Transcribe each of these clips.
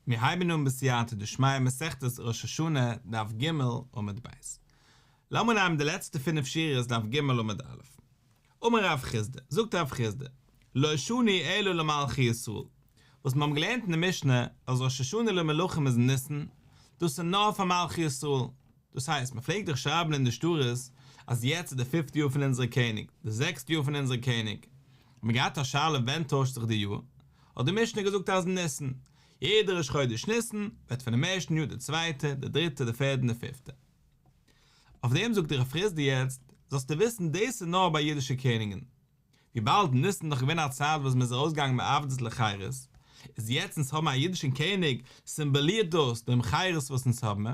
מיר הייבן אן בסייעתא דשמיא מסכת ראש השנה דף ג' עמוד ב'. לאמיר נעמען די לעצטע פינף שורות דף ג' עמוד א'. אמר רב חסדא, זאגט רב חסדא, לא שנו אלא למלכי ישראל, וואס מיר האבן געלערנט אין די משנה אז ראש השנה למלכים איז ניסן, דאס איז נאר פאר מלכי ישראל, דאס הייסט מען פלעגט דאך שרייבן אין די שטרות אז יעצט איז די פיפטע יאר פון אונזערע קעניג, די זעקסטע יאר פון אונזערע קעניג, האט מען געהאט א שאלה ווען טוישט זיך די יאר, האט די משנה געזאגט אז ניסן, יעדע ראש חודש ניסן ווערט פונעם ערשטן יאר די צווייטע, די דריטע, די פערדע און די פיפטע. אויף דעם זאגט רב חסדא יעצט, זאלסטו וויסן דאס איז נאר ביי אידישע קעניגן. וויבאלד ניסן איז דאך געווען א צייט וואס מען איז ארויסגעגאנגען מעבדות לחירות, איז יעצט אונז האבן א אידישן קעניג, סימבאלירט דאס דעם חירות וואס אונז האבן,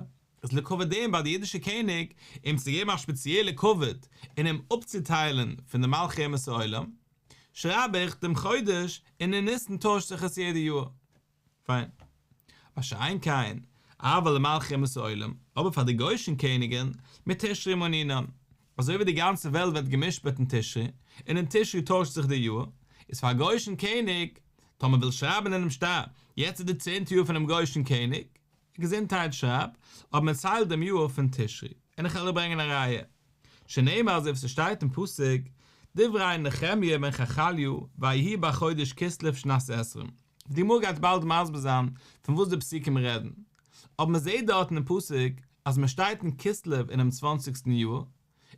איז לכבוד דעם ביי די אידישע קעניג, אים צו געבן א שפעציעלע כבוד און אים אפצוטיילן פון די מלכי אומות העולם, שרייב איך דעם חודש און אין ניסן טוישט זיך עס יעדע יאר. פיין. מה שאין כן, אבל למלכי אומות העולם, אבער פאר די גוישן קעניגן, מתשרי מנינן. אזוי ווי די גאנצע וועלט ווערט גע'משפט אין תשרי, און אין תשרי טוישט זיך די יאר, איז פאר א גוישן קעניג, טאמער וויל שרייבן אינעם שטר, יעצט איז די צענטע יאר פונעם גוישן קעניג, געזונטהייט שרייב, אבער מען ציילט דעם יאר פון תשרי, און איך וועל דיר ברענגען א ראיה, שנאמר אזוי ווי ס'שטייט אין פסוק, דברי נחמיה בן חכליה ויהי בחודש כסלו שנת עשרים, די גמרא גייט באלד מסביר זיין פון וואס די פסוקים רעדן, אבער מען זעט דארט אינעם פסוק אז מען שטייט אין כסלו אינעם צוואנציגסטן יאר,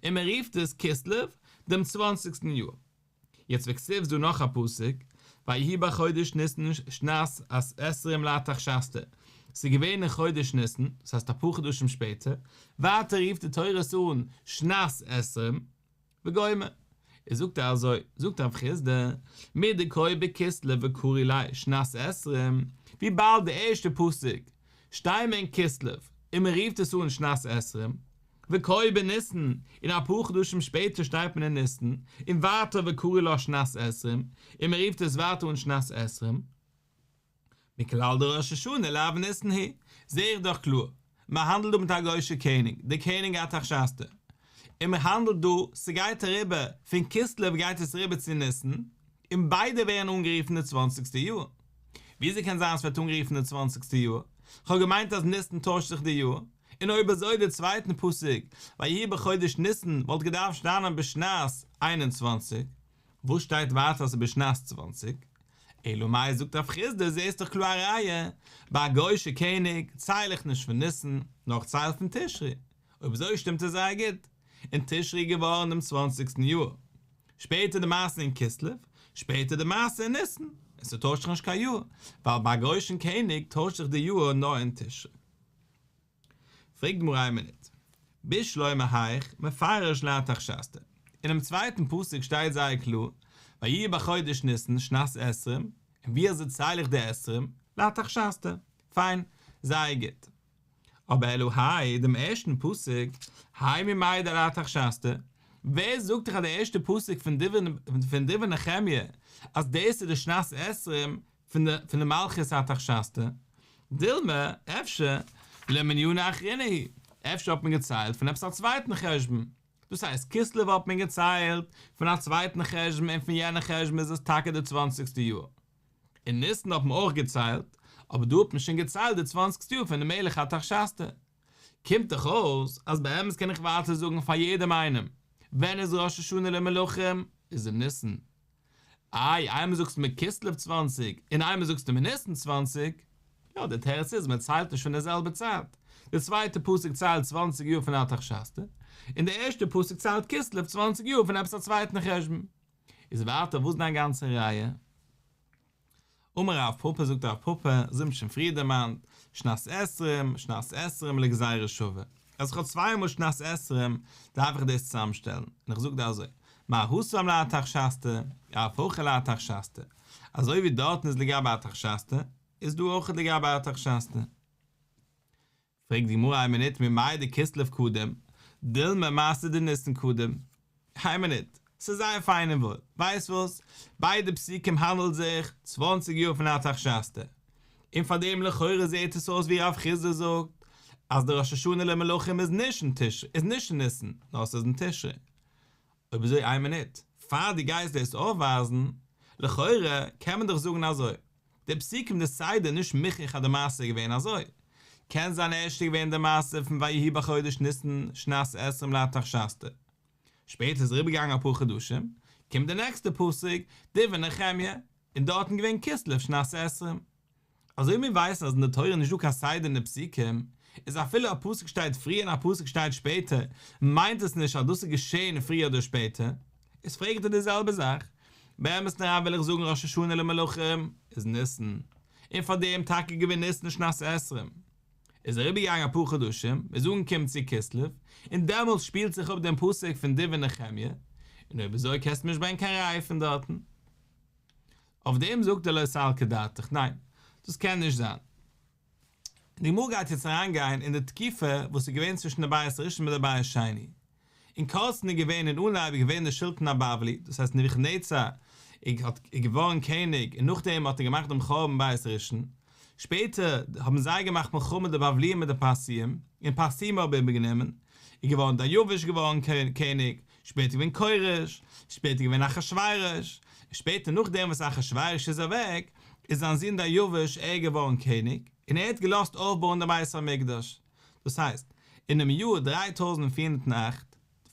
און מען רופט עס כסלו דעם צוואנציגסטן יאר. יעצט וכתיב ס'דא נאך א פסוק, ויהי בחודש ניסן שנת עשרים לארתחשסתא, ס'איז געווען אין חודש ניסן, דאס הייסט אפאר חדשים שפעטער, ווייטער רופט די תורה עס אן שנת עשרים, וגומר. איז זאגט ער אזוי, זאגט רב חסדא, מדקאי בכסלו וקרי ליה שנת עשרים, וויבאלד די ערשטע פסוק שטייען מיר אין כסלו און מען רופט עס אן שנת עשרים, וקאי בניסן, און אפאר חדשים שפעטער שטייט מען אין ניסן, און ווייטער וקרי לה שנת עשרים, און מען רופט עס ווייטער אן שנת עשרים. מכלל דראש השנה לאו ניסן הוא, זעה איך דאך קלאר, מען האנדלט דא מיט א גוי'שע קעניג, דער קעניג ארתחשסתא, און מען האנדלט דא, ס'גייט אריבער, פון כסלו גייט עס אריבער צו ניסן, און ביידע ווערן אנגערופן די צוואנציגסטע יאר. וויאזוי קען זיין ס'ווערט אנגערופן די צוואנציגסטע יאר? כ'האב געמיינט אז ניסן טוישט זיך די יאר. און אויב אזוי די צווייטן פסוק ויהי בחודש ניסן וואלט געדארפט שטיינען בשנת 21, וואס שטייט ווייטער אז ס'איז בשנת 20? אלא מאי זאגט רב חסדא זעסט דאך קלאר א ראיה, ביי א גוי'שע קעניג צייל איך נישט פון ניסן נאר איך צייל פון תשרי, אויב אזוי שטימט עס זייער גוט, אין תשרי איז געווארן דעם צוואנציגסטן יאר, שפעטער די מעשה אין כסלו, שפעטער די מעשה אין ניסן, און ס'טוישט זיך נישט קיין יאר, ווייל ביי א גוי'שן קעניג טוישט זיך די יאר נאר אין תשרי. פרעגט די גמרא איין מינוט, בשלמא האיך מפרש לארתחשסתא, אינעם צווייטן פסוק שטייט זייער קלאר, ויהי בחודש ניסן שנת עשרים, און ווי אזוי צייל איך די עשרים? לארתחשסתא. פיין, זייער גוט. אבער אלא האי, דעם ערשטן פסוק, האי ממאי דלארתחשסתא, ווער זאגט דיך אז די ערשטע פסוק פון דברי נחמיה אז דאס איז די שנת עשרים פון די פון די מלכות ארתחשסתא, דילמא, אפשר, למנינא אחרינא הוא, אפשר האט מען געציילט פון עפעס א צווייטן חשבון, דאס הייסט כסלו האט מען געציילט פון א צווייטן חשבון און פון יענע חשבון איז עס טאקע די צוואנציגסטע יאר. אין ניסן האט מען אויך געציילט, אבער דא האט מען שוין געציילט די צוואנציגסטע יאר פון די מלך ארתחשסתא. קומט דאך אויס אז באמת קען איך ווייטער זאגן פאר יעדעם איינעם, ווען איז ראש השנה למלכים? איז אין ניסן. איי, איינמאל זאגסטו מיר כסלו צוואנציג, און איינמאל זאגסטו מיר ניסן צוואנציג. יא, דער תירוץ איז, מען ציילט נישט פון דער זעלבער צייט. דער צווייטער פסוק ציילט צוואנציג יאר פון ארתחשסתא, און דער ערשטער פסוק ציילט כסלו צוואנציג יאר פון עפעס א צווייטן חשבון. איז ווייטער וואס דיין גאנצע ראיה? אמר רב פפא זאגט רב פפא, אזוי ווי שוין פריער דערמאנט, שנת עשרים, שנת עשרים לגזירה שווה, אז איך האב צוויי מאל שנת עשרים דארף איך דאס צוזאמשטעלן, און איך זאג דיר אזוי, מה התם לארתחשסתא, אף הכא לארתחשסתא, אזוי ווי דארטן איז לגבי ארתחשסתא, איז דא אויך לגבי ארתחשסתא. פרעגט די גמרא איין מינוט ממאי דכסלו קדים, דילמא מעשה דניסן קדים. איין מינוט, ס'איז זייער פיין און וואויל, ווייסט וואס, ביידע פסוקים האנדלט זיך צוואנציג יאר פון ארתחשסתא, און פאר דעם לכאורה זעהט עס אויס ווי רב חסדא זאגט אז די ראש השנה למלכים איז נישט אין תשרי, איז נישט אין ניסן, נאר ס'איז אין תשרי. אויב אזוי איין מינוט, פאר דו גייסט דאס אויפווייזן, לכאורה קען מען דאך זאגן אזוי. די פסוקים די סדר נישט מוכרח אז די מעשה איז געווען אזוי. קען זיין ערשט איז געווען די מעשה פון ויהי בחודש ניסן שנת עשרים לארתחשסתא. שפעטער איז אריבערגעגאנגען אפאר חדשים, קומט די נעקסטע פסוק, דברי נחמיה, און דארטן געווען כסלו שנת עשרים. אזוי ווי מיר ווייסן אז אין די תורה איז נישטא קיין סדר אין די פסוקים, איז אפילו א פסוק שטייט פריער און א פסוק שטייט שפעטער, מיינט עס נישט אז דאס איז געשען פריער אדער שפעטער. איז פרעגט ער די זעלבע זאך, באמת'ן אריין וויל איך זאגן ראש השנה למלכים איז ניסן, און פאר דעם טאקע געווען ניסן שנת עשרים. איז אריבערגעגאנגען אפאר חדשים, מ'איז אנגעקומען צו כסלו, און דעמאלטס שפילט זיך אפ דעם פסוק פון דברי נחמיה, און אויב אזוי קענסטו מיר נישט ברענגען קיין ראי' פון דארטן. אויף דעם זאגט ער לא סלקא דעתך, ניין, דאס קען נישט זיין. די גמרא גייט יעצט אריינגיין אין די תקופה וואס איז געווען צווישן די בית ראשון מיט די בית שני. אין קורצן איז געווען אין אנהייב איז געווען די שלטון הבבלי, דאס הייסט נבוכדנצר איז געווארן קעניג און נאכדעם האט ער געמאכט דעם חורבן בית ראשון, שפעטער האבן זיי געמאכט מלחמה די בבליים מיט די פרסיים, און פרסיים האבן איבערגענומען, איז געווארן דריווש געווארן קעניג, שפעטער געווען כורש, שפעטער געווען אחשורוש, און שפעטער נאכדעם וואס אחשורוש איז אוועק, איז זיין זון דריווש ער געווארן קעניג, און ער האט געלאזט אויפבויען דעם בית המקדש. דאס הייסט, אינעם יאר 3408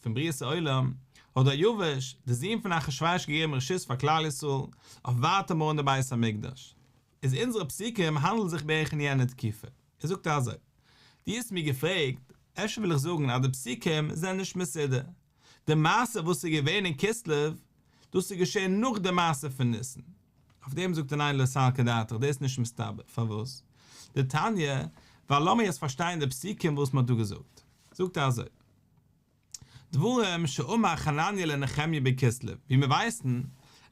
פון בריאת העולם, האט דריווש, דער זון פון אחשורוש געגעבן רשות פאר כלל ישראל אויף ווייטער בויען דעם בית המקדש. איז אונזערע פסוקים האנדלן זיך בערך אין יענע תקופה. ער זאגט אזוי, דו האסט מיר געפרעגט, אפשר וויל איך זאגן אז די פסוקים זענען נישט מסודר. די מעשה וואס איז געווען אין כסלו, דאס איז געשען נאך די מעשה פון ניסן. אויף דעם זאגט ער ניין לא סלקא דעתך, דאס איז נישט מסתבר. פארוואס? דתניא, ווייל לאמיר יעצט פארשטיין די פסוקים וואס מען האט דא געזאגט. זאגט ער אזוי. דברים שאמר חנניה לנחמיה בכסלו, ווי מיר ווייסן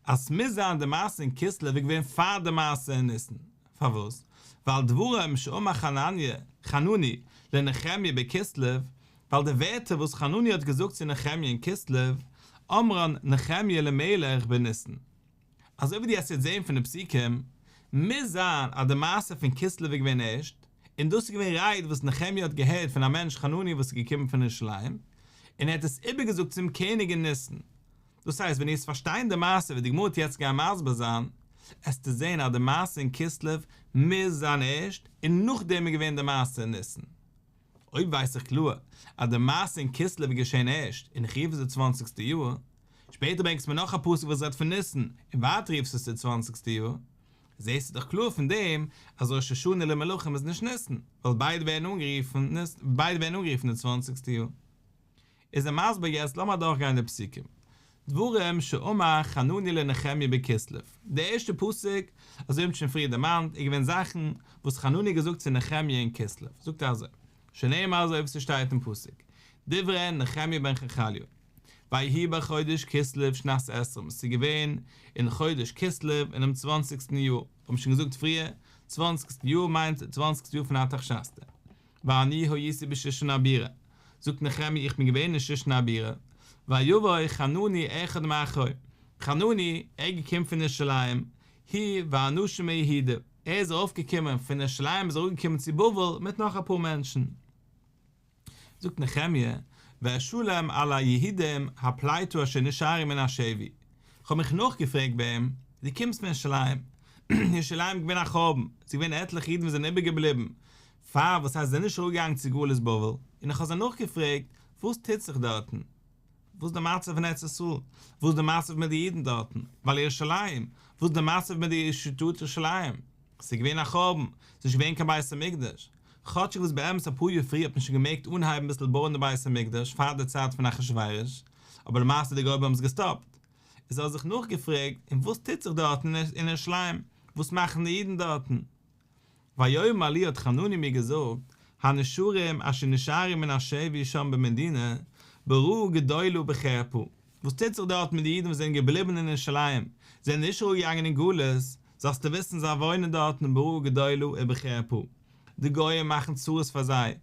אז ס'מוז זיין די מעשה אין כסלו איז געווען פאר די מעשה אין ניסן, פארוואס? ווייל דברים שאמר חנניה, חנני, לנחמיה בכסלו, ווייל די ווערטער וואס חנני האט געזאגט צו נחמיה אין כסלו, אמרן נחמיה למלך בניסן. אזוי ווי דו וועסט יעצט זען פון די פסוקים, מוז זיין אז די מעשה פון כסלו איז געווען ערשט, און דאס איז געווען רייד וואס נחמיה האט געהערט פון א מענטש חנני וואס איז געקומען פון ירושלים, און ער האט עס איבערגעזאגט צום קעניג אין ניסן. דאס הייסט ווען דו וועסט פארשטיין די מעשה ווי די גמרא וועט יעצט גיין מסביר זיין, עסטו זען אז די מעשה אין כסלו מוז זיין ערשט, און נאכדעם איז געווען די מעשה אין ניסן. אויב ווייס איך קלאר אז די מעשה אין כסלו איז געשען ערשט, און איך רוף עס די צוואנציגסטע יאר, שפעטער ברענגסט מיר נאך א פסוק וואס רעדט פון ניסן, און ווייטער רופסט עס די צוואנציגסטע יאר, זעסטו דאך קלאר פון דעם אז ראש השנה למלכים איז נישט ניסן, ווייל ביידע ווערן אנגערופן ניסן, ביידע ווערן אנגערופן די צוואנציגסטע יאר. איז ער מסביר יעצט לאמיר אדורכגיין די פסוקים. דברים שאמר חנני לנחמיה בכסלו, די ערשטע פסוק, אזוי ווי מ'האט שוין פריער דערמאנט, איז געווען זאכן וואס חנני האט געזאגט צו נחמיה אין כסלו, זאגט ער אזוי, שנאמר אזוי ווי ס'שטייט אין פסוק, דברי נחמיה בן חכליה, ויהי בחודש כסלו שנת עשרים, ס'איז געווען אין חודש כסלו אינעם צוואנציגסטן יאר, האבן שוין געזאגט פריער, צוואנציגסטן יאר מיינט צוואנציגסטן יאר פון ארתחשסתא. ואני הייתי בשושן הבירה, זאגט נחמיה איך בין געווען אין שושן הבירה, ויבא חנני אחד מאחי, חנני, ער איז געקומען פון ירושלים, הוא ואנשים מיהודה, ער איז ארויפגעקומען פון ירושלים איז ער אראפגעקומען צו בבל מיט נאך אפאר מענטשן. זאגט נחמיה, ואשאלם על היהודים הפליטה אשר נשארו מן השבי, כ'האב מיך נאכגעפרעגט ביי אים, דו קומסט פון ירושלים, ירושלים איז געווען א חורבן, ס'איז געווען עטליכע אידן וואס זענען איבערגעבליבן, פאר וואס הייסט זיי זענען נישט אראפגעגאנגען צו גלות בבל, און איך האב זיי נאכגעפרעגט, וואס טוט זיך דארטן? וואס איז די מצב אין ארץ ישראל? וואס איז די מצב מיט די אידן דארטן? ווייל ירושלים, וואס איז די מצב מיט די שטאט ירושלים? ס'איז געווען א חורבן, ס'איז נישט געווען קיין בית המקדש. כאטשיג וואס באמת אפאר יאר פריער האט מען שוין געמעגט אנהייבן ביסל בויען די בית המקדש פאר די צייט פון אחשורוש, אבער למעשה די גוים האבן עס געסטאפט. איז האב איך זיך נאכגעפרעגט, און וואס טוט זיך דארטן אין ירושלים? וואס מאכן די אידן דארטן? ויאמר לי האט חנני מיר געזאגט, הנשארים אשר נשארו מן השבי שם במדינה, ברעה גדולה ובחרפה, וואס טוט זיך דארט מיט די אידן וואס זענען געבליבן אין ירושלים, זענען נישט אראפגעגאנגען אין גלות, זאלסטו וויסן זיי וואוינען דארטן ברעה גדולה ובחרפה, די גויים מאכן צרות פאר זיי,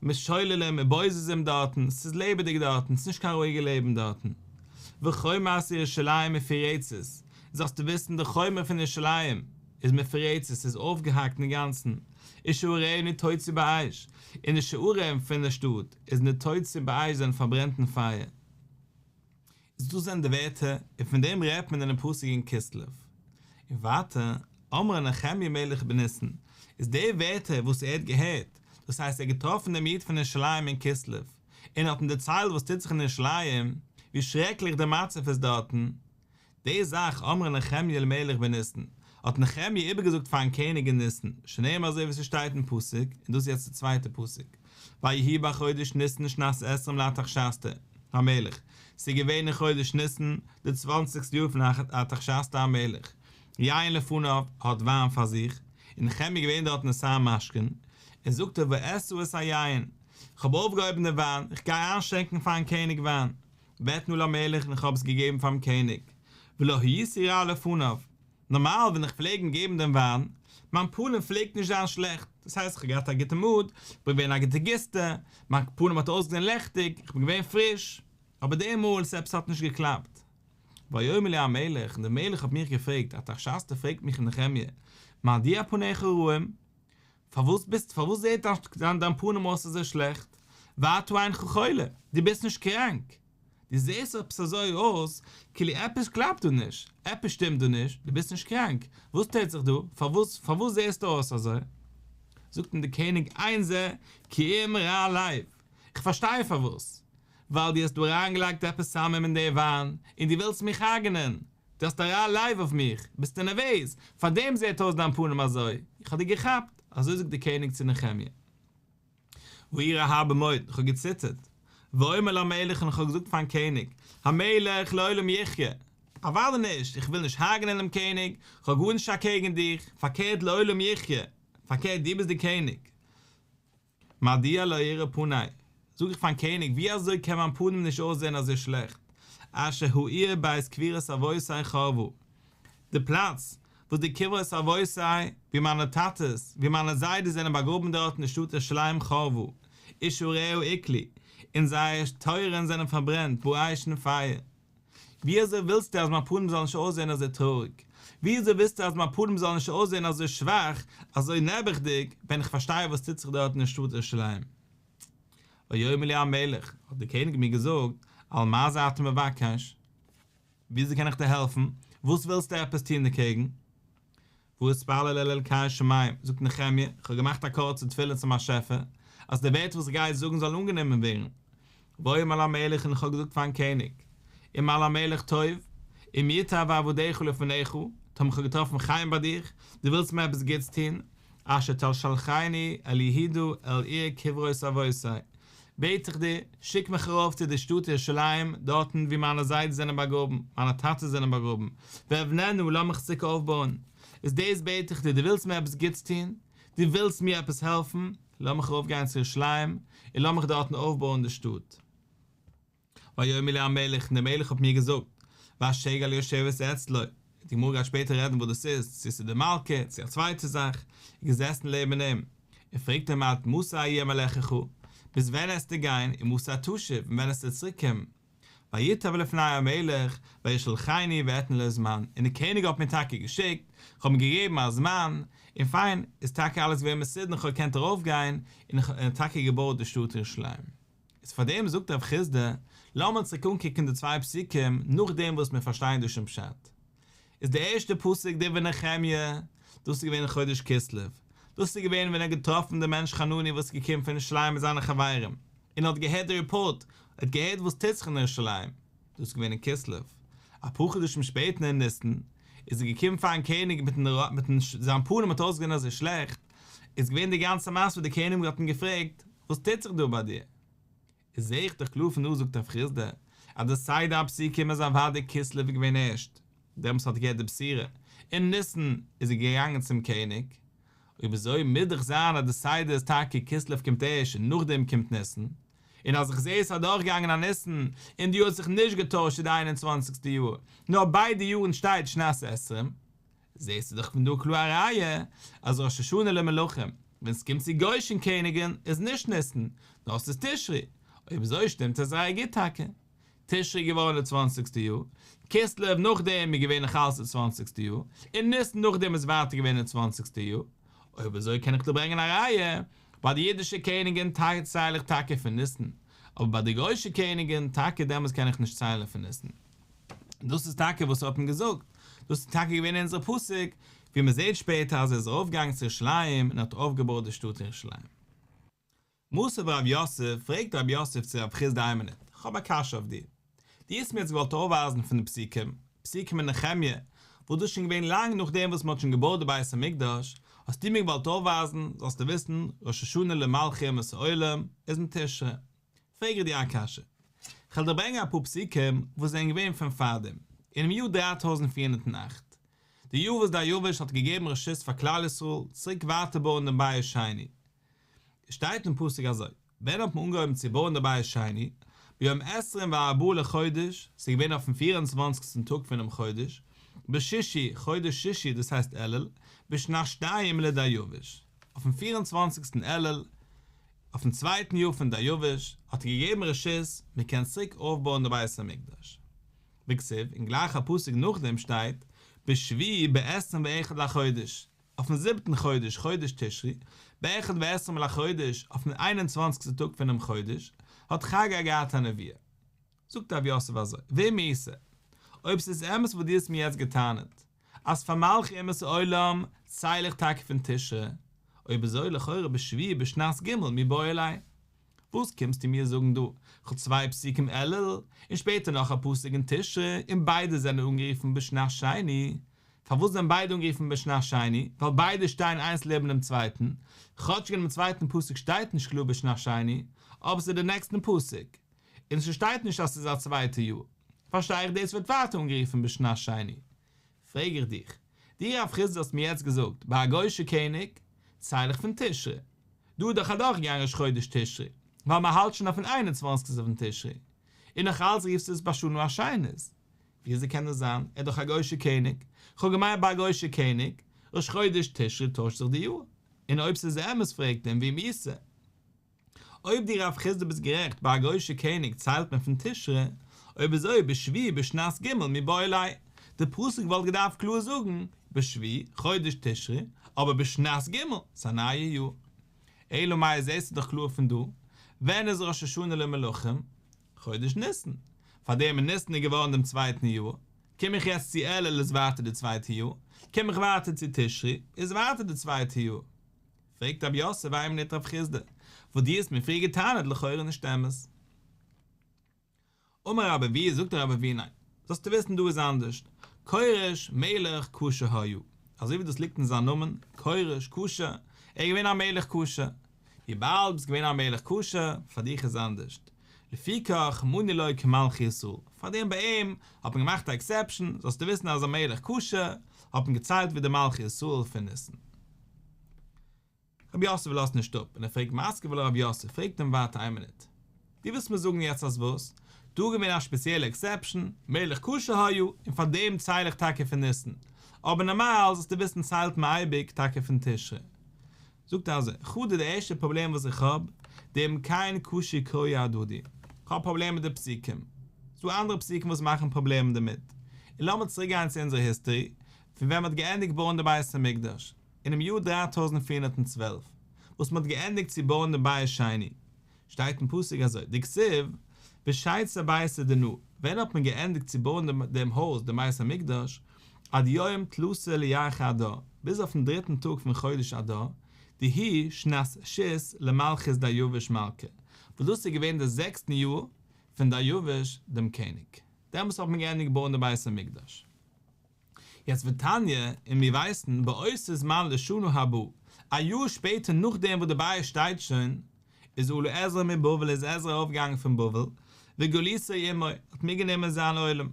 משוללים ובוזזים דארטן, ס'איז לעבעדיג דארטן, ס'איז נישט קיין רואיגע לעבן דארטן. וחומת ירושלים מפורצת, זאלסטו וויסן די חומה פון ירושלים איז מפורצת, ס'איז אויפגעהאקט אינגאנצן, ושעריה נתוצו באש, און די שערים פון די שטאט איז נתוצו באש זענען פארברענט אין פייער. איז דאס זענען די ווערטער, און פון דעם רעדט מען אינעם פסוק אין כסלו. און ווייטער. אמרה נחמיה מלך בניסן, איז די ווערטער וואס ער האט געהערט, דאס הייסט ער האט געטראפן דעם איד פון ירושלים אין כסלו, און האט אים דערציילט וואס טוט זיך אין ירושלים, ווי שרעקליך דער מצב איז דארטן, די זאך אמרה נחמיה למלך בניסן, האט נחמיה איבערגעזאגט פארן קעניג אין ניסן, שנאמר אזוי ווי ס'שטייט אין פסוק, און דאס איז יעצט די צווייטע פסוק, ויהי בחודש ניסן שנת עשרים לארתחשסתא המלך, ס'איז געווען אין חודש ניסן, די צוואנציגסטע יאר פון ארתחשסתא המלך, יין לפניו, האט וויין פאר זיך, און נחמיה איז געווען דארטן א שר משכין, און זאגט ער ואשא את היין, כ'האב אויפגעהויבן די וויין, איך גיי איינשענקען פארן קעניג וויין. ואתנה למלך און איך האב עס געגעבן פארן קעניג, ולא הייתי רע לפניו, נארמאל ווען איך פלעג אים געבן דעם וויין, מיין פנים פלעגט נישט זיין שלעכט, דאס הייסט איך האב געהאט א גוטע מוד, איך בין געווען אין א גוטע גיסטע, מיין פנים האט אויסגעזען לעכטיג, איך בין געווען פריש, אבער די מאל ס'עפעס האט נישט געקלאפט. ויאמר לי המלך, און דער מלך האט מיך געפרעגט, ארתחשסתא פרעגט מיך נחמיה, מדוע פניך רעים? פארוואס ביסט פארוואס זעט דיין דיין פנים אויס אזוי שלעכט? ואתה אינך חולה, דו ביסט נישט קראנק, דו זעסט עפעס אזוי אויס כאילו עפעס קלאפט דא נישט, עפעס שטימט דא נישט, דו ביסט נישט קראנק, וואס טוט זיך דא, פארוואס פארוואס זעסטו אויס אזוי? זאגט אים דער קעניג אין זה כי אם רע לב, איך פארשטיי פארוואס, ווייל דו האסט דא אריינגעלייגט עפעס סמים אין די וויין, און דו ווילסט מיך הרג'נען, דו האסט א רע לב אויף מיך, ביסטו נערוועז, פארדעם זעט אויס דיין פנים אזוי, איך האב דיר געכאפט, אזוי זאגט דער קעניג צו נחמיה. ואירא הרבה מאוד, איך האב געציטערט, ואומר למלך און איך האב געזאגט פארן קעניג, המלך לעולם יחיה, אוודאי נישט, איך וויל נישט הרג'נען דעם קעניג, איך האב גארנישט אקעגן דיך, פארקערט לעולם יחיה, פארקערט דו ביסט דער קעניג. מדוע לא יראה פני, זאג איך פארן קעניג, ווי אזוי קען מיין פנים נישט אויסזען אזוי שלעכט, אשר העיר בית קבורת אבותי חרבה, די פלאץ וואס די קברות אבותי, ווי מיינע טאטעס, ווי מיינע זיידעס זענען באגראבן דארט אין די שטאט ירושלים חרבה, ושעריה אוכלו, און זייער טויערן זענען פארברענט באש אין פייער. ווי אזוי ווילסטו אז מיין פנים זאל נישט אויסזען אזוי טרויעריג? ווי אזוי ווילסטו אז מיין פנים זאל נישט אויסזען אזוי שוואך, אזוי נעבעכדיג, ווען איך פארשטיי וואס טוט זיך דארט אין שטאט ירושלים? ויאמר לי המלך, האט דער קעניג מיר געזאגט, על מה זה אתה מבקש? ווי אזוי קען איך דיר העלפן? וואס ווילסטו עפעס טון דערקעגן? ואתפלל אל אלקי שמים, זאגט נחמיה, איך האב געמאכט א קורצע תפילה צום באשעפער, אז די ווערטער וואס איך גיי זאגן זאלן אנגענומען ווערן. ואומר אל המלך און איך האב געזאגט פארן קעניג, אם על המלך טוב, אם ייטב עבדך לפניך, טאמער איך האב געטראפן חן ביי דיך, דו ווילסט מיר עפעס גוטס טון, אשר תשלחני אל יהודה אל עיר קברות אבותי, בעט איך דיר, שיק מיך ארויף צו דער שטאט ירושלים, דארטן וואו מיינע זיידעס זענען באגראבן, מיינע טאטעס זענען באגראבן, ואבננה, לאמיך עס צוריק אויפבויען. איז דאס בעט איך דיר, דו ווילסט מיר עפעס גוטס טון? דו ווילסט מיר עפעס העלפן? לאמיך ארויפגיין צו ירושלים, און לאמיך דארטן אויפבויען די שטאט. ויאמר לי המלך, און דער מלך האט מיר געזאגט, והשגל יושבת אצלו, די גמרא גייט שפעטער רעדן וואס דאס איז, צו עס איז די מלכה, צו א צווייטע זאך, איז געזעסן לעבן אים, און פרעגט אים עד מתי אהיה מלחך, ביז ווען עסטו גיין, ומתי תשוב, און ווען עסטו צוריק קומען. וייטב לפני המלך, וישלחני ואתנה לו זמן, און דער קעניג האט מיר טאקע געשיקט, איך האב אים געגעבן א זמן, און פיין, איז טאקע אלעס געווען מסודר און איך האב געקענט ארויפגיין, און איך האב טאקע געבויט די שטאט ירושלים. איז פאר דעם זאגט רב חסדא, לאמיר צוריק אנקוקן די צוויי פסוקים נאכדעם וואס מיר פארשטייען דא שוין פשט. איז די ערשטע פסוק דברי נחמיה, דאס איז געווען אין חודש כסלו, דאס איז געווען ווען ער האט געטראפן דעם מענטש חנני וואס איז געקומען פון ירושלים מיט זיינע חברים, און האט געהערט די רעפארט, ער האט געהערט וואס טוט זיך אין ירושלים, דאס איז געווען אין כסלו. אפאר חדשים שפעטער אין ניסן, איז ער געקומען פארן קעניג מיטן מיטן זיין פנים האט אויסגעזען אזוי שלעכט, איז געווען די גאנצע מעשה וואס דער קעניג האט אים געפרעגט, וואס טוט זיך דא ביי דיר? איז זעה איך דאך קלאר פון דא זאגט רב חסדא, אז די סדר הפסוקים איז אוודאי כסלו איז געווען ערשט, דעמאלטס האט ער געהערט די בשורה, אין ניסן איז ער געגאנגען צום קעניג, אויב אזוי מוז דאך זיין אז די סדר איז טאקע כסלו קומט ערשט און נאכדעם קומט ניסן, און אז איך זעה עס איז אדורכגעגאנגען א ניסן און די יאר האט זיך נישט געטוישט צו די איין און צוואנציגסטע יאר, נאר ביידע יארן שטייט שנת עשרים, זעסטו דאך פון דא קלאר א ראיה אז ראש השנה למלכים ווען ס'קומט צו גוי'שן קעניגן איז נישט ניסן נאר ס'איז תשרי, אויב אזוי שטימט עס זייער גוט טאקע. תשרי איז געווארן די צוואנציגסטע יאר, כסלו נאכדעם איז געווען נאך אלס די צוואנציגסטע יאר, און ניסן נאכדעם איז ווייטער געווען די צוואנציגסטע יאר. אויב אזוי קען איך דיר ברענגען א ראיה, ביי די אידישע קעניגן צייל איך טאקע פון ניסן, אבער ביי די גוי'שע קעניגן טאקע דעמאלס קען איך נישט ציילן פון ניסן. און דאס איז טאקע וואס ער האט אים געזאגט, דאס איז טאקע געווען אונזער פסוק. ווי מען זעט שפעטער אז ער איז ארויפגעגאנגען צו ירושלים און האט אויפגעבויט די שטאט ירושלים. מתיב רב יוסף, פרעגט רב יוסף צו רב חסדא איין מינוט, כ'האב א קשיא אויף דיר. דו האסט מיר יעצט געוואלט אויפווייזן פון די פסוקים, פסוקים אין נחמיה, וואס דאס איז שוין געווען לאנג נאכדעם וואס מען האט שוין געבויט די בית המקדש, האסטו מיר געוואלט אויפווייזן, זאלסטו וויסן, ראש השנה למלכי אומות העולם איז אין תשרי. פרעג איך דיר א קשיא. כ'וועל דיר ברענגען אפאר פסוקים וואס זענען געווען פון פארדעם, אינעם יאר 3408, די יאר וואס דריווש האט געגעבן רשות פאר כלל ישראל צוריק ווייטער בויען דעם בית שני. עס שטייט אין פסוק אזוי, ווען האט מען אנגעהויבן צו בויען די בית שני? ביום עשרים וארבעה לחודש, ס'איז געווען אויפן פיר און צוואנציגסטן טאג פונעם חודש, בשישי, חודש שישי, דאס הייסט אלול, בשנת שתיים לדריווש, אויפן פיר און צוואנציגסטן אלול, אויפן צווייטן יאר פון דריווש, האט ער געגעבן רשות, מען קען צוריק אויפבויען די בית המקדש. וכתיב, און גלייך א פסוק נאכדעם שטייט, בשביעי בעשרים ואחד לחודש, אויפן זיבטן חודש, חודש תשרי, באחד ועשרים לחודש, אויפן איין און צוואנציגסטן טאג פונעם חודש, האט חגי געהאט א נביאה. זאגט רב יוסף אזוי, ואם איתא, אויב ס'איז אמת וואס דו האסט מיר יעצט גע'טענה'ט, אז פאר מלכי אומות העולם צייל איך טאקע פון תשרי, אויב אזוי לכאורה בשביעי בשנת ג' מיבעי ליה. וואס קומסטו מיר זאגן דא? כ'האב צוויי פסוקים אלול, און שפעטער נאך א פסוק אין תשרי, און ביידע זענען אנגערופן בשנת שני. פארוואס זענען ביידע אנגערופן בשנת שני? ווייל ביידע שטייען איינס לעבן דעם צווייטן, כאטשיג אינעם צווייטן פסוק שטייט נישט קלאר בשנת שני, אבער ס'איז די נעקסטן פסוק, און ס'שטייט נישט אז ס'איז א צווייטע יאר, פארשטיי איך דאס ווערט ווייטער אנגערופן בשנת שני. פרעג איך דיך, דו רב חסדא האסט מיר יעצט געזאגט, ביי א גוי'שע קעניג צייל איך פון תשרי, דא איז דאך אדורכגעגאנגען ראש חודש תשרי, ווייל מען האלט שוין אויפן איין און צוואנציגסטן פון תשרי, און נאך אלץ רופסטו עס בשנה השנית, וויאזוי קען דאס זיין, ער איז דאך א גוי'שע קעניג, כ'האב געמיינט ביי א גוי'שע קעניג, ראש חודש תשרי טוישט זיך די יאר, און אויב ס'איז אמת פרעגט אים ואם איתא. אויב דו רב חסדא ביסט גערעכט ביי א גוי'שע קעניג ציילט מען פון תשרי, אויב אזוי בשביעי בשנת ג' מיבעי ליה, די פסוק וואלט געדארפט קלאר זאגן בשביעי חודש תשרי, אבער בשנת ג', ס'איז א נייע יאר. אלא מאי זעסטו דאך קלאר פון דא, ווען איז ראש השנה למלכים? חודש ניסן. פארדעם אין ניסן איז געווארן דעם צווייטן יאר, קום איך יעצט צו אלול איז ווייטער די צווייטע יאר, קום איך ווייטער צו תשרי איז ווייטער די צווייטע יאר. פרעגט רב יוסף איין מינוט רב חסדא, וואס דו האסט מיר פריער געטענה'ט לכאורה נישט אמת. אמר רבי אבהו, זאגט רבי אבהו ניין, זאלסטו וויסן דא איז אנדערשט, כורש מלך כשר היה, אזוי ווי דאס ליגט אין זיין נאמען, כורש, כשר, ער איז געווען א מלך כשר, וויבאלד ביסט געווען א מלך כשר, פאר דיך איז אנדערשט, לפיכך מנו לו כמלכי ישראל, פאר דעם ביי אים האט מען געמאכט א עקסעפשאן, זאלסטו וויסן אז א מלך כשר האט מען געציילט ווי די מלכי ישראל פון ניסן. רב יוסף לאזט נישט אפ און ער פרעגט מתקיף לה רב יוסף פרעגט אים ווייטער איין מינוט דו ווילסט מיר זאגן יעצט אז וואס? דא איז געווען א שפעציעלע עקסעפשאן, מלך כשר היה, און פאר דעם צייל איך טאקע פון ניסן, אבער נארמאל זאלסטו וויסן ציילט מען אייביג טאקע פון תשרי. זאגט ער אזוי, חדא די ערשטע פראבלעם וואס איך האב, דאם כן קשו קראי אהדדי, כ'האב א פראבלעם מיט די פסוקים, ס'דא אנדערע פסוקים וואס מאכן פראבלעמען דערמיט, און לאמיר צוריק גיין צו אונזער היסטערי, פון ווען מ'האט געענדיגט בויען די בית המקדש, אינעם יאר 3412, וואס מ'האט געענדיגט צו בויען דעם בית שני, שטייט אין פסוק אזוי, דכתיב, ושצר ביתא דנא, ווען האט מען געענדיגט צו בויען דעם הויז, דעם בית המקדש, עד יום תלתא לירחא אדר, ביז אויפן דריטן טאג פון חודש אדר, דהיא שנת שית למלכות דריווש מלכא, וואס דאס איז געווען די זעקסטן יאר פון דריווש דעם קעניג. דעמאלטס האט מען געענדיגט בויען דעם בית המקדש. יעצט ותניא, און מיר ווייסן, באותו זמן לשנה הבאה, א יאר שפעטער נאכדעם וואס די בית שטייט שוין, איז עלה עזרא מבבל איז עזרא ארויפגעגאנגען פון בבל, וגלותו עמו, האט מיטגענומען זיין עולם.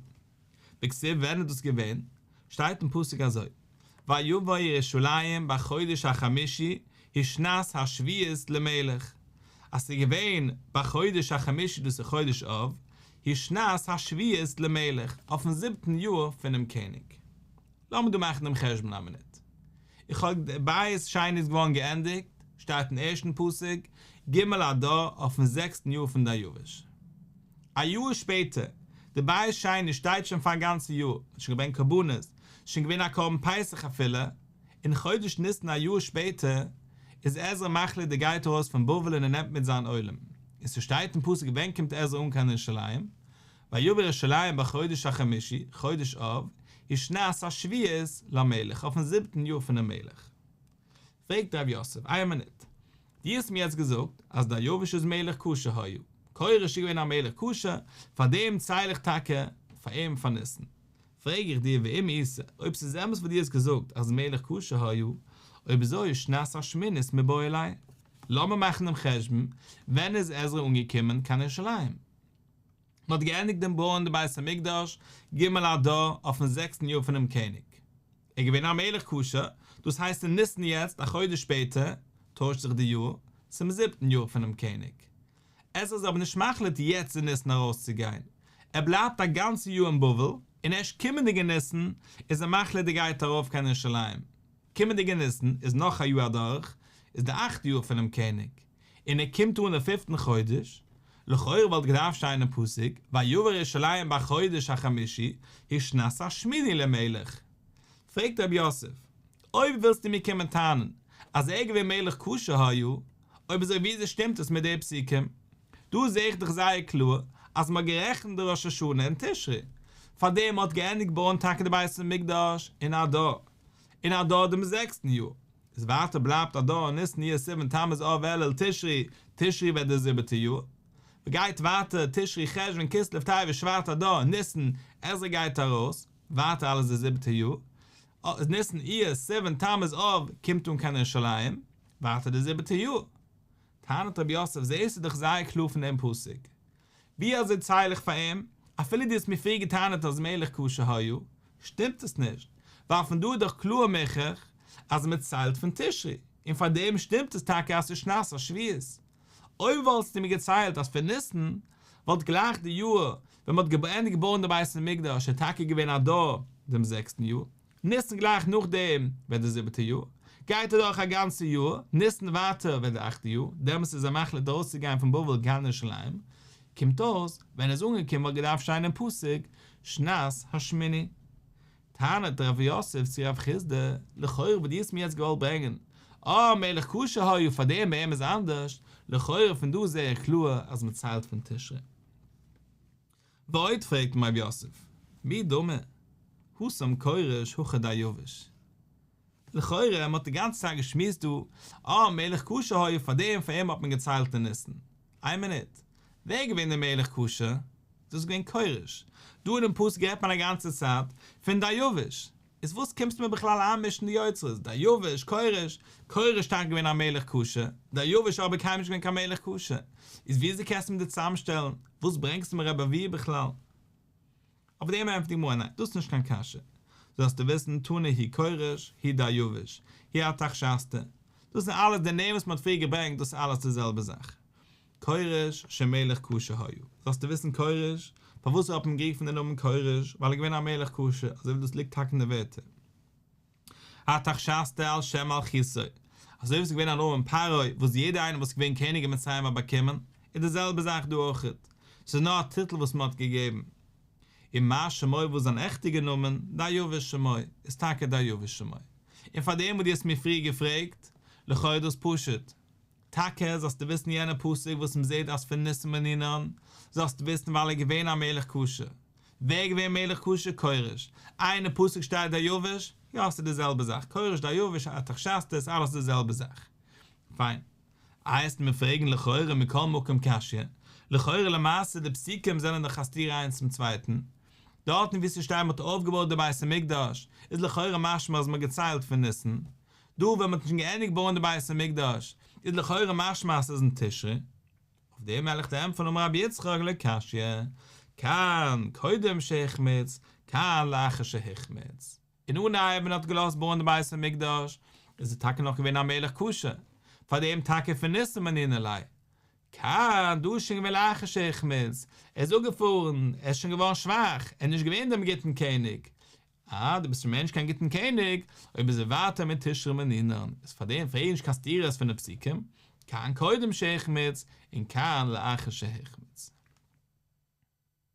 וכתיב ווען איז דאס געווען? שטייט אין פסוק אזוי, ויבא ירושלים בחודש החמישי היא שנת השביעית למלך, אז ס'איז געווען בחודש החמישי דאס איז חודש אב, היא שנת השביעית למלך, אויפן זיבטן יאר פונעם קעניג. לאמיר דא מאכן דעם חשבון א מינוט. איך האב די בית שני איז געווארן געענדיגט, שטייט אין ערשטן פסוק, ג' אדר אויפן זעקסטן יאר פון דריווש. א יאר שפעטער, די בית שני שטייט שוין פאר א גאנצע יאר, מ'האט שוין געברענגט קרבנות, ס'איז שוין געווען א קרבן פסח אפילו, אין חודש ניסן א יאר שפעטער, איז עזרא מחליט ער גייט ארויס פון בבל און ער נעמט מיט זיין עולם, און ס'שטייט אין פסוק ווען קומט עזרא אן קיין ירושלים, ויבא ירושלים בחודש החמישי, חודש אב, היא שנת השביעית למלך, אויפן זיבטן יאר פונעם מלך. פרעגט רב יוסף, איין מינוט, דו האסט מיר יעצט געזאגט אז דריוש איז מלך כשר היה, כורש איז געווען א מלך כשר, פארדעם צייל איך טאקע פאר אים פאר ניסן. פרעג איך דיר ואם איתא, אויב ס'איז אמת וואס דו האסט געזאגט אז מלך כשר היה, אויב אזוי שנת השמינית מיבעי ליה. לאמיר מאכן דעם חשבון, ווען איז עזרא אנגעקומען קיין ירושלים? מען האט געענדיגט דעם בויען די בית המקדש ג' אדר אויפן זעקסטן יאר פונעם קעניג. ער איז געווען א מלך כשר, דאס הייסט אין ניסן יעצט א חודש שפעטער טוישט זיך די יאר צום זיבטן יאר פונעם קעניג. עזרא איז אבער נישט מחליט יעצט אין ניסן ארויסצוגיין, ער בלייבט א גאנצע יאר אין בבל, און ערשט קומענדיגע ניסן איז ער מחליט ער גייט ארויף קיין ירושלים. קומענדיגע ניסן איז נאך א יאר אדורך, איז די אכטע יאר פונעם קעניג, און ער קומט אן אין פיפטן חודש, לכאורה וואלט געדארפט שטיין אין פסוק ויבא לירושלים בחודש החמישי הוא שנת השמיני למלך. פרעגט רב יוסף, אויב ווילסטו מיר קומען טענה'ן אז ער איז געווען מלך כשר היה, אויב אזוי וויאזוי שטימט עס מיט די פסוקים? דא זעה איך דאך זייער קלאר אז מ'האט גערעכנט די ראש השנה אין תשרי, פארדעם מ'האט געענדיגט בויען טאקע די בית המקדש אין אדר, אין אדר דעם זעקסטן יאר, איז ווייטער בלייבט אדר ניסן אייר סיוון תמוז אב אלול תשרי, תשרי ווערט די זיבעטע יאר, מ'גייט ווייטער תשרי חשוון כסלו טבת שבט אדר ניסן עזרא גייט ארויס, ווייטער אלעס די זיבעטע יאר, ניסן אייר סיוון תמוז אב קומט אן קיין ירושלים, ווייטער די זיבעטע יאר. טענה'ט רב יוסף זעהסטו דאך זייער קלאר פון דעם פסוק, ווי אזוי צייל איך פאר אים, אפילו דו האסט מיר פריער געטענה'ט אז מלך כשר היה, שטימט עס נישט, ווייל פון דא איז דאך קלאר מוכח אז מען ציילט פון תשרי, און פאר דעם שטימט עס טאקע אז ס'איז שנת השביעית. אויב וואלטסטו מיר געציילט אז פון ניסן, וואלט גלייך די יאר ווען מען האט געענדיגט בויען די בית המקדש איז טאקע געווען אדר דעם זעקסטן יאר, ניסן גלייך נאכדעם ווערט די זיבעטע יאר, גייט אדורך א גאנצע יאר, ניסן ווייטער ווערט די אכטע יאר, דעמאלטס איז ער מחליט ארויסצוגיין פון בבל קיין ירושלים, קומט אויס ווען ער איז אנגעקומען וואלט געדארפט שטיין אין פסוק שנת השמיני. טענה'ט רב יוסף צו רב חסדא, לכאורה וואס דו האסט מיר יעצט געוואלט ברענגען, אה מלך כשר היה פאר דעם ביי אים איז אנדערש, לכאורה פון דא זעה איך קלאר אז מען ציילט פון תשרי. ועוד פרעגט אים רב יוסף, מי דמי, התם כורש הכא דריוש. לכאורה, מ'האט די גאנצע צייט געשמועסט דא, אה, מלך כשר היה פאר דעם פאר אים האט מען געציילט אין ניסן. איין מינוט, ווער איז געווען דער מלך כשר? דאס איז געווען כורש. דא אינעם פסוק רעדט מען א גאנצע צייט פון דריוש. איז וואס קומסטו מיר בכלל איינמישן די יוצרות? דריוש, כורש, כורש טאקע געווען א מלך כשר, דריוש אבער קיינמאל נישט געווען קיין מלך כשר, איז וויאזוי קענסטו מיר דא צוזאמשטעלן? וואס ברענגסטו מיר רבי אבהו בכלל? אויף דעם ענטפערט די גמרא ניין, דאס איז נישט קיין קשיא, זאלסטו וויסן תנא הוא כורש, הוא דריוש, הוא ארתחשסתא, דאס זענען אלעס די נעמען וואס מען האט פריער געברענגט, דאס איז אלעס די זעלבע זאך. כורש שמלך כשר היה. זאלסטו וויסן כורש, פארוואס האט מען גערופן די נאמען כורש, ווייל ער איז געווען א מלך כשר, אזוי ווי דאס ליגט טאקע אין די ווערטער. ארתחשסתא על שם מלכותו, אזוי ווי עס איז געווען א נאמען פרעה וואס יעדער איינער וואס איז געווען קעניג אין מצרים האט באקומען, איז די זעלבע זאך דא אויכעט, ס'איז נאר א טיטל וואס מען האט געגעבן. ומה שמו וואס זיין עכטיגע נאמען, דריוש שמו, איז טאקע דריוש שמו. און פאר דעם וואס דו האסט מיר פריער געפרעגט, לכאו' איז דאס פשוט. טאקע זאלסטו וויסן יענע פסוק וואס מ'זעט אז פון ניסן מנינן, זאלסטו וויסן ווייל ער איז געווען א מלך כשר. ווער איז געווען מלך כשר? כורש. איי אין די פסוק שטייט דריוש? יא ס'איז די זעלבע זאך, כורש דריוש ארתחשסתא איז אלעס די זעלבע זאך. פיין. איי וועסטו מיר פרעגן לכאורה מכל מקום קשיא, לכאורה למעשה די פסוקים זענען דאך א סתירה איינס צום צווייטן, דארטן וואו ס'שטייט מ'האט אויפגעבויט די בית המקדש איז לכאורה משמע אז מ'האט געציילט פון ניסן, דא ווען מ'האט שוין געענדיגט בויען די בית המקדש איז לכאורה משמע אז ס'איז אין תשרי. אויף דעם וועל איך דיר ענטפערן אמר רבי יצחק לא קשיא, כאן קודם שהחמיץ, כאן לאחר שהחמיץ. אין אנהייב ווען ער האט געלאזט בויען די בית המקדש איז ער טאקע נאך געווען א מלך כשר, פאר דעם טאקע פון ניסן מנינן ליה. כאן, דא איז שוין געווען לאחר שהחמיץ, ער איז אפגעפארן, ער איז שוין געווארן שוואך, ער איז נישט געווען דעם גוטן קעניג, אה, דו ביסט שוין מער נישט קיין גוטן קעניג, אויב אזוי ווייטער מתשרי מנינן, איז פאר דעם פרעג נישט קיין סתירות פון די פסוקים, כאן קודם שהחמיץ, און כאן לאחר שהחמיץ.